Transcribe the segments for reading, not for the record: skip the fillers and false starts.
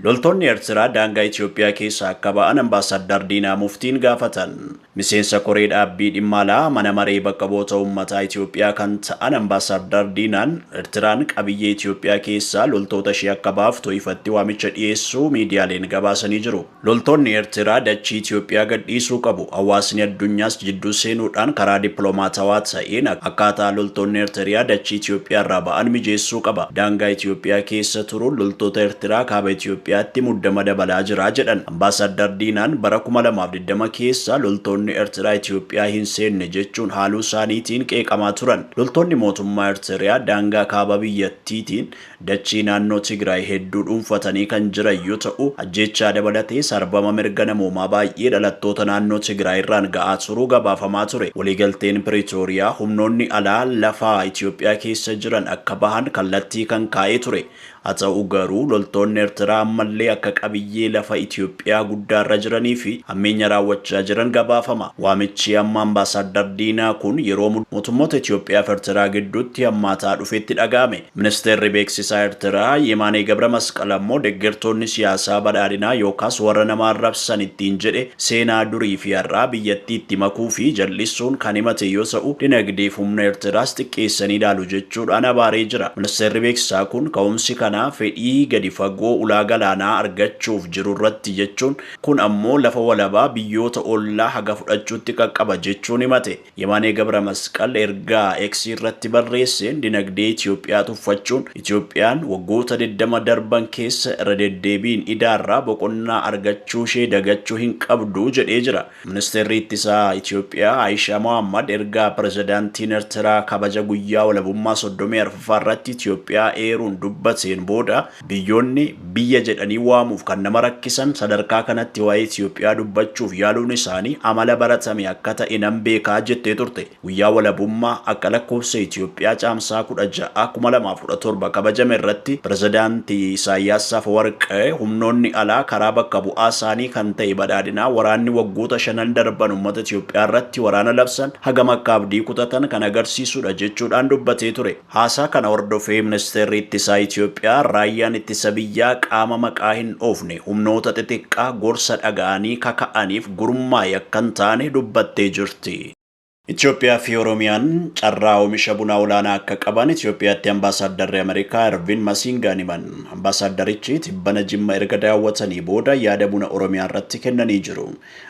Loltoonni Eertiraa daangaa Itoophiyaa keessaa akka ba'an Ambaasaddar Diinaa Muftiin gaafatan. Miseensa koree dhaabbii dhimma alaa mana maree bakka bu'oota uummataa Itoophiyaa kan ta'an Ambaasaddar Diinaan, Eertiraan qabiyyee Itoophiyaa keessaa loltoota ishee akka baaftu ifatti waamicha dhiyeessuu miidiyaaleen gabaasanii jiru. Loltoonni Eertiraa dachii Itoophiyaa gadhiisuu qabu. Hawaasni addunyaas jidduu seenuudhaan karaa dippiloomaatawaa ta'een akkaataa loltoonni Eertiriyaa dachii Itoophiyaa irraa ba'an mijeessuu qaba. Daangaa Itoophiyaa keessa turuun loltoota Eertiraa kaaba Itoophiyaatti muddama dabalaa jira jedhan. Ambaasaddar Diinaan bara 2020 keessa loltoonni Eertiraa Itoophiyaa hin seenne jechuun haaluu isaaniitiin qeeqamaa turan. Loltoonni mootummaa Eertiriyaa daangaa kaaba biyyattiitiin dachii naannoo Tigraay hedduu dhuunfatanii kan jiran yoo ta'u, ajjeechaa dabalatee sarbama mirga namoomaa baay'ee dhalattoota naannoo Tigraay irraan ga'aa turuu gabaafamaa ture. Waliigalteen Piriitooriyaa humnoonni alaa lafaa Itoophiyaa keessa jiran akka bahan kallattii kan kaa'ee ture. Haa ta'u garuu, loltoonni Eertiraa ammallee akka qabiyyee lafa Itoophiyaa guddaarra jiranii fi hammeenya raawwachaa jiran gabaafama. Waamichi amma Ambaasaddar Diinaa kun yeroo mootummoota Itoophiyaa fi Eertiraa gidduutti hammaataa dhufetti dhaga'ame. Ministeerri beeksisaa Eertiraa Yemaanee Gabra Masqal ammoo deeggartoonni siyaasaa badhaadhinaa yookaas warra nama arrabsan ittiin jedhe seenaa durii fi har'aa biyyattii itti makuu fi jal'isuun kan himate yoo ta'u, dinagdeef humna Eertiraas xiqqeessanii ilaalu jechuudhaan abaaree jira. Ministeerri beeksisaa kun ka'umsi kanaa fedhii gadi fagoo ulaa galaanaa argachuuf jiru irratti jechuun, kun ammoo lafa walabaa biyyoota ollaa haga fudhachuutti qaqqaba jechuun himate. Yemaanee Gabra Masqal ergaa X irratti barreesseen, dinagdee Itoophiyaa tuffachuun Itoophiyaan waggoota 20 darban keessa irra deddeebiin idaarraa boqonnaa argachuu ishee dagachuu hin qabdu jedhee jira. Ministeerri ittisaa Itoophiyaa Aayishaa Mohammad ergaa pirezidaantiin Eertiraa kabaja guyyaa walabummaa 34ffaa irratti Itoophiyaa eeruun dubbateen booda, biyyoonni biyya jedhanii waamuuf kan nama rakkisan sadarkaa kanatti waa'ee Itoophiyaa dubbachuuf yaaluun isaanii amala baratame akka ta'e nan beekaa jettee turte. Guyyaa walabummaa akka lakkoofsa Itoophiyaa Caamsaa 16 2017 kabajame irratti pirezidaantii Isaayyaas Afwerqee humnoonni alaa karaa bakka bu'aa isaanii kan ta'e badhaadhinaa waraanni waggoota 5 darban uummata Itoophiyaa irratti waraana labsan hagam akka abdii kutatan kan agarsiisudha jechuudhaan dubbatee ture. Haasaa kana hordofee ministeerri ittisaa Itoophiyaa raayyaan ittisa biyyaa qaama maqaa hin dhoofne humnoota xixiqqaa gorsa dhaga'anii kaka'aniif gurmaa'e akka hin taane dubbattee jirti. Itoophiyaa fi Oromiyaan carraa oomisha bunaa olaanaa akka qaban Itoophiyaatti Ambaasaaddarri Ameerikaa Ervin Masingaan himan. Ambaasaddarichi tibbana Jimma erga daawwatanii booda yaada buna Oromiyaa irratti kennanii jiru.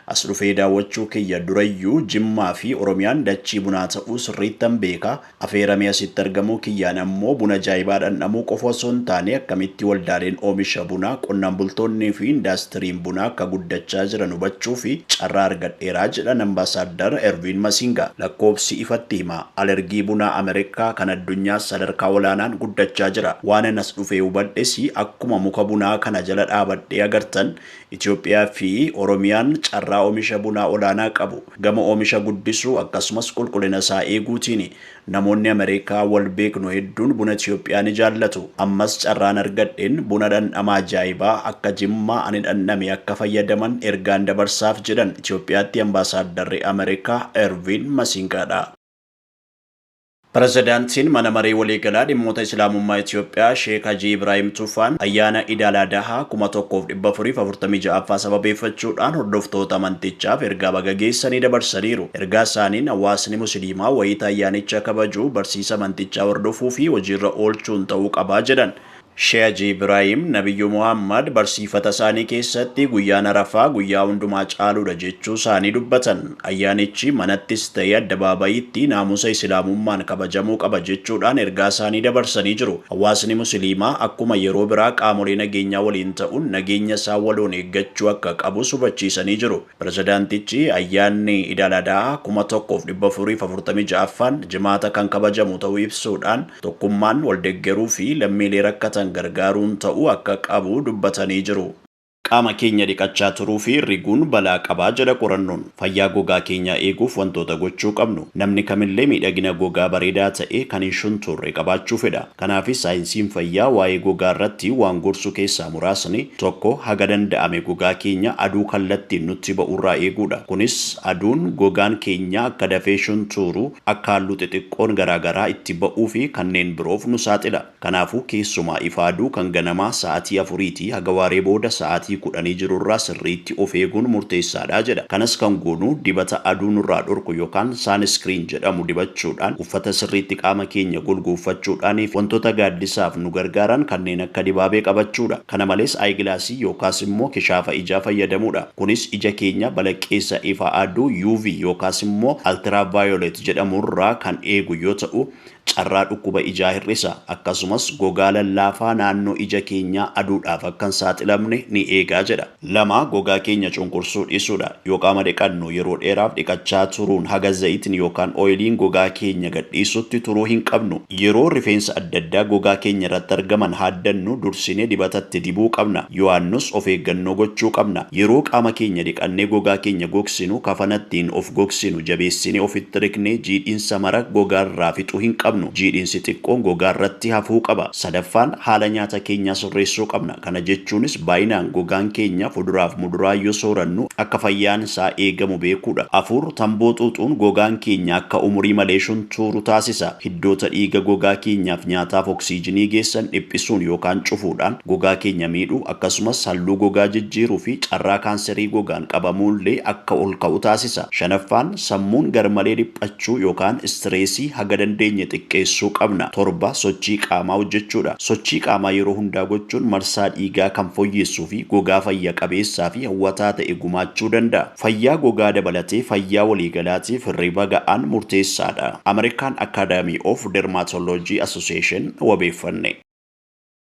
As dhufee daawwachuu kiyya durayyuu Jimmaa fi Oromiyaan dachii bunaa ta'uu sirriittan beeka. Afeeramee asitti argamuu kiyyaan ammoo buna ajaa'ibaa dhandhamuu qofa osoo hin taane, akkamitti waldaaleen oomisha bunaa, qonnaan bultoonnii fi indaastiriin bunaa akka guddachaa jiran hubachuu fi carraa argadheeraa jedhan Ambaasaddar Ervin Masinga. Lakkoofsi ifatti hima. Alergii bunaa Ameerikaa kan addunyaas sadarkaa olaanaan guddachaa jira. Waan as dhufee hubadhes, akkuma muka bunaa kana jala dhaabadhee agartan, Itoophiyaa fi Oromiyaan carraa oomisha bunaa olaanaa qabu. Gama oomisha guddisuu akkasumas qulqullina isaa eeguutiin namoonni Ameerikaa wal beeknu hedduun buna Itoophiyaa ni jaallatu. Ammas carraan argadheen buna dhandhama ajaa'ibaa akka Jimmaa ani dhandhame akka fayyadaman ergaan dabarsaaf jedhan Itoophiyaatti Ambaasaaddarri Ameerikaa Ervin Masingaadha. Pirezidaantiin mana maree waliigalaa dhimmoota Islaamummaa Itoophiyaa Sheek Hajii Ibraahim Tufaan ayyaana Iid al-Adhaa 1446ffaa sababeeffachuudhaan hordoftoota amantichaaf ergaa baga geessanii dabarsaniiru. Ergaa isaaniin hawaasni Musliimaa wayita ayyaanicha kabaju barsiisa amantichaa hordofuu fi hojiirra oolchuun ta'uu qabaa jedhan. Sheek Hajii Ibraahim Nabiyyuu Muhammad barsiifata isaanii keessatti guyyaan Arafaa guyyaa hundumaa caaluudha jechuu isaanii dubbatan. Ayyaanichi manattis ta'ee addabaabayiitti naamusa Islaamummaan kabajamuu qaba jechuudhaan ergaa isaanii dabarsanii jiru. Hawaasni Musliimaa akkuma yeroo biraa qaamolee nageenyaa waliin ta'uun nageenya isaa waloon eeggachuu akka qabus hubachiisanii jiru. Pirezidaantichi ayyaanni Iid al-Adhaa 1446ffaan Jimaata kan kabajamu ta'uu ibsuudhaan, tokkummaan waldeeggaruu fi lammiilee rakkatan gargaaruun ta'uu akka qabu dubbatanii jiru. Qaama keenya dhiqachaa turuu fi riguun balaa qabaa jedha qorannoon. Fayyaa gogaa keenyaa eeguuf wantoota gochuu qabnu. Namni kamillee miidhagina gogaa bareedaa ta'e kan hin shuntuurre qabaachuu fedha. Kanaafis saayinsiin fayyaa waa'ee gogaa irratti waan gorsu keessaa muraasni: 1, haga danda'ame gogaa keenya aduu kallattiin nutti ba'urraa eeguudha. Kunis aduun gogaan keenya akka dafee shuntuuru, akka halluu xixiqqoon garaagaraa itti ba'uu fi kanneen biroof nu saaxila. Kanaafuu keessumaa ifa aduu kan ganamaa sa'aatii 4tii haga waaree booda sa'aatii 10 jirurraa sirriitti of eeguun murteessaadha jedha. Kanas kan goonu dibata aduu nurraa dhorku yookaan sunscreen jedhamu dibachuudhaan, uffata sirriitti qaama keenya golgu uffachuudhaan fi wantoota gaaddisaaf nu gargaaran kanneen akka dibaabee qabachuudha. Kana malees eyeglassii yookaas immoo kishaafa ijaa fayyadamuudha. Kunis ija keenya balaqqeessa ifa aduu UV yookaas immoo ultraviolet jedhamurraa kan eegu yoo ta'u, carraa dhukkuba ijaa hir'isa. Akkasumas gogaa lallaafaa naannoo ija keenyaa aduudhaaf akka hin saaxilamne ni eegaa jedha. 2, gogaa keenya cunqursuu dhiisuudha. Yoo qaama dhiqannu yeroo dheeraaf dhiqachaa turuun haga zayitni yookaan oiliin gogaa keenya gadhiisutti turuu hin qabnu. Yeroo rifeensa adda addaa gogaa keenya irratti argaman haaddannu dursinee dibatatti dibuu qabna. Yoo haadnus of eeggannoo gochuu qabna. Yeroo qaama keenya dhiqannee gogaa keenya gogsinu kafanattiin of gogsinu jabeessinee ofitti riqnee jiidhinsa mara gogaarraa fixuu hin qabnu. Jiidhinsi xiqqoon gogaa irratti hafuu qaba. Sadaffaan, haala nyaata keenyaa sirreessuu qabna. Kana jechuunis baay'inaan gogaan keenya fuduraaf muduraa yoo soorannu akka fayyaan isaa eegamu beekuudha. 4, tamboo xuuxuun gogaan keenya akka umurii malee shuntuuru taasisa. Hiddoota dhiiga gogaa keenyaaf nyaataaf oksiijinii geessan dhiphisuun yookaan cufuudhaan gogaa keenya miidhuu, akkasumas halluu gogaa jijjiiruu fi carraa kaanserii gogaan qabamuullee akka ol ka'u taasisa. Shanaffaan, sammuun garmalee dhiphachuu yookaan stressii haga dandeenye xiqqeessuu qabna. 7, sochii qaamaa hojjechuudha. Sochii qaamaa yeroo hundaa gochuun marsaa dhiigaa kan fooyyessuu fi gogaa fayya qabeessaa fi hawwataa ta'e gumaachuu danda'a. Fayyaa gogaa dabalatee fayyaa waliigalaatiif hirriba ga'aan murteessaadha. American Academy of Dermatology Association wabeeffanne.